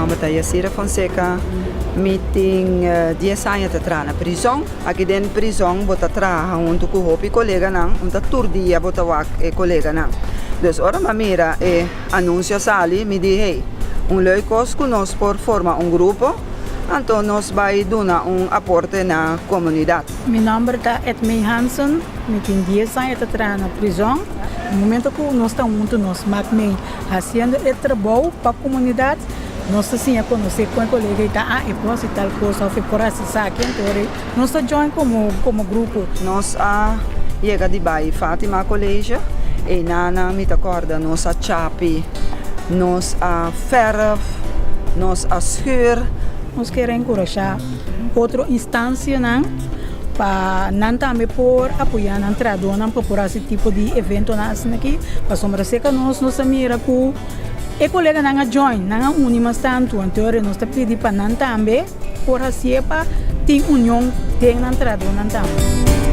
Nòmber ta Yacira Fonseca. Mi tin 10 aña ta traha na prizòn. Aki den prizòn bo ta traha huntu ku hopi koleganan, un ta tur dia bo ta wak e koleganan. Dus ora mi a mira e anunsio sali, mi di hey, un leuk kos ku nos por forma un grupo, anto nos bai duna un aporte na komunidat. Mi nòmber ta Edmee Hansen, mi tin 10 aña ta traha na prizòn. E momento ku nos ta huntu nos mak mee hasiendo e trabou pa komunidat, nos ta siña konosé kon e kolega ei ta, ah e por hasi tal kos òf e por hasi esaki, anto ora nos ta join komo komo grupo. Nos a yega di bai Fatima College, einan mi ta kòrda nos a chapi, nos a fèrf, nos a schur. Nos kier a enkurashá otro instansianan pa nan tambe por apoyá nan trahadónan pa por hasi tipo di eventonan asina aki, pasobra serka nos nos a mira ku e koleganan a join, nan a uni mas tantu, anto nos ta pidi pa nan tambe por hasié pa tin union den nan trahadónan tambe.